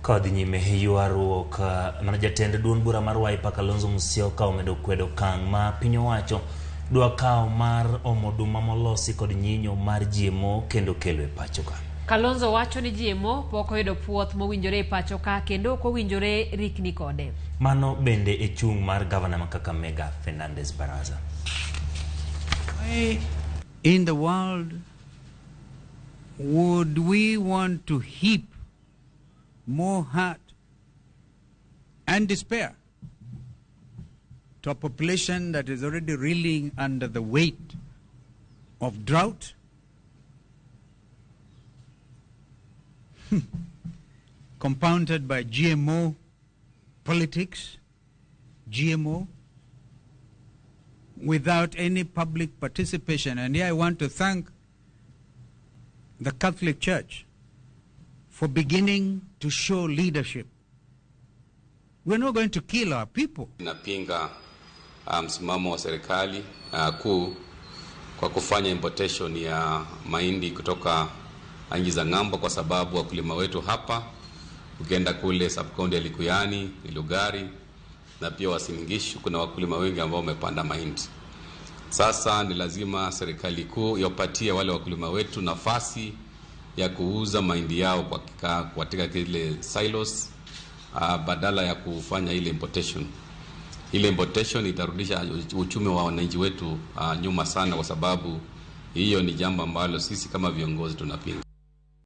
Kodhi nyime ywaruok mana jatend duond bura mar Wiper Kalonzo Musyoka omedo kwedo okang' ma piny owacho dwa kawo mar omo oduma molosi kod nyinyo mar GMO kendo kelo e pacho ka. Kalonzo wacho ni GMO pok oyudo puoth mowinjore e pacho ka kendo ok owinjore rikni kode. Mano bende e chung' mar gavana ma Kakamega Fernandes Baraza. Why in the world would we want to heap more hurt and despair to a population that is already reeling under the weight of drought, compounded by GMO politics, GMO, without any public participation? And here I want to thank the Catholic Church for beginning to show leadership. We're not going to kill our people. Napinga msimamo wa serikali kuu kwa kufanya importation ya mahindi kutoka nchi za ng'ambo, kwa sababu wakulima wetu hapa, ukienda kule subcounty ya Likuyani, Lugari na pia Uasin Gishu, kuna wakulima wengi ambao wamepanda mahindi. Sasa ni lazima serikali kuu iwapatie wale wakulima wetu nafasi ya kuuza mahindi yao kwa katika kile silos, badala ya kufanya ile importation. Ile importation itarudisha uchumi wa wananchi wetu nyuma sana, kwa sababu hiyo ni jambo ambalo sisi kama viongozi tunapinga.